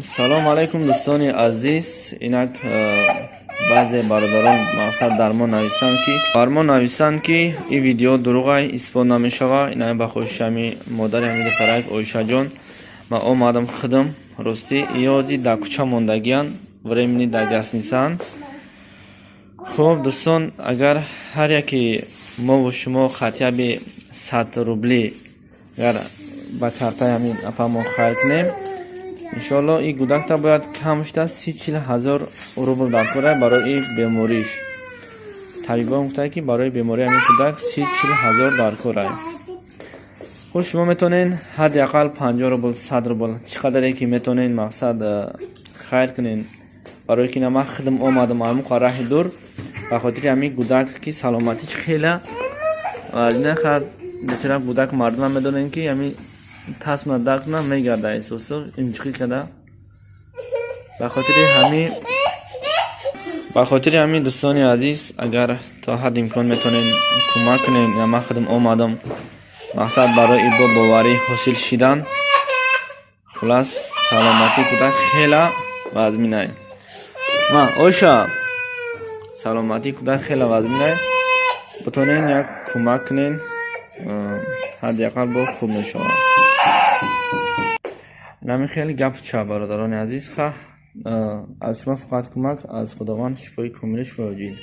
Салому алайкум, дӯстони азиз. Инак, баъзе бародарон, мақсад, дар мо нависанд, ки бар мо нависанд, ки ин видео дурӯғай, исбот намешава. Ина, ба хоҳиши ҳами модари ҳамиди фарак Оишаҷон ман омадам худам. Ростӣ, иёзи дар кӯча мондагиянд, временно дар гостиница анд. Хуб, дӯстон, агар ҳар яке мову шумо хотя бы 100 рубли агар ба картаи ҳамин апамон хайр кунем, иншоалло, ин гудакта бояд кам шуда 30-40 ҳазор рубл дар кора. Барои бемориш табибон гуфтанд, ки барои бемории ҳамин кӯдак 30-40 ҳазор дар кора. Хуб, шумо метавонед ҳадди ақал 50 рубл, 100 рубл, чӣ қадаре ки метавонед, мақсад, хайр кунед, барое ки ман худам омадам амуқа раҳи дур ба хотири ҳамин гудак, ки саломатиш хела вазина. Бечора гудак, мардумам медонем, ки ҳамин тасма дард кунам, мегарда, эҳсосо инҷиқӣ када. Ба хотири ҳамин, дӯстони азиз, агар то ҳадди имкон метавонед, кӯмак кунед. Ман худам омадам, мақсад, барои ибо боварӣ ҳосил шидан. Хулас, саломатии кӯдак хела вазминай. Ма Оша, саломатии кӯдак хела вазминай. Бутонен як кӯмак кунед, ҳадди ақал бо хуб мешавад. Нами хеле гап ча, бародарони азиз, ха, аз шумо фақат кӯмак, аз Худованд шифои комили, шифои оҷил.